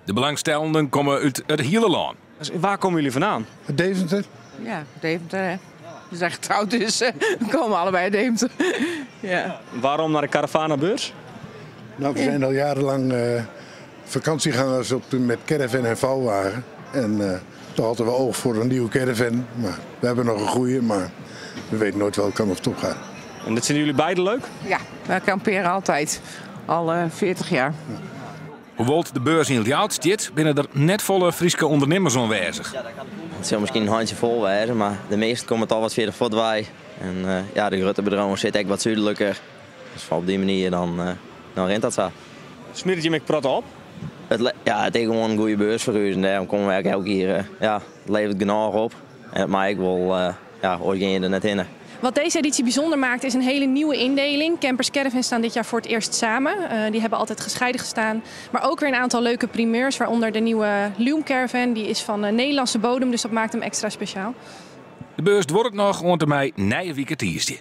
De belangstellenden komme út it hiele lân. Waar komen jullie vandaan? Deventer. Ja, Deventer hè. We zijn getrouwd, dus we komen allebei uit Deventer. Ja. Waarom naar de Caravanabeurs? Nou, we zijn al jarenlang vakantiegangers met caravan en vouwwagen. En toch hadden we oog voor een nieuwe caravan. Maar we hebben nog een goede, maar we weten nooit welke kant op het op gaat. En dat vinden jullie beiden leuk? Ja, wij kamperen altijd. Al 40 jaar. Hoewol't de beurs yn Ljouwert stiet, binne der net folle Fryske ûndernimmers oanwêzich. It sil miskien in hantsjefol wêze, mar de measten komme toch wat fierder fuortwei. En ja, de grutte bedriuwen sitte ek wat súdliker. Dus op dy manier dan rint dat sa. Smyt it jim ek protte op? Ja, it is gewoan in goede beurs foar ús en dêrom komme we ek elk jier. Ja, it leveret genôch op. En it mei ek wol, ja, oars gean je der net hinne. Wat deze editie bijzonder maakt, is een hele nieuwe indeling. Campers, caravans staan dit jaar voor het eerst samen. Die hebben altijd gescheiden gestaan. Maar ook weer een aantal leuke primeurs, waaronder de nieuwe Luum Caravan. Die is van Nederlandse bodem, dus dat maakt hem extra speciaal. De beurs duorret noch oant en mei nije wike tiisdei.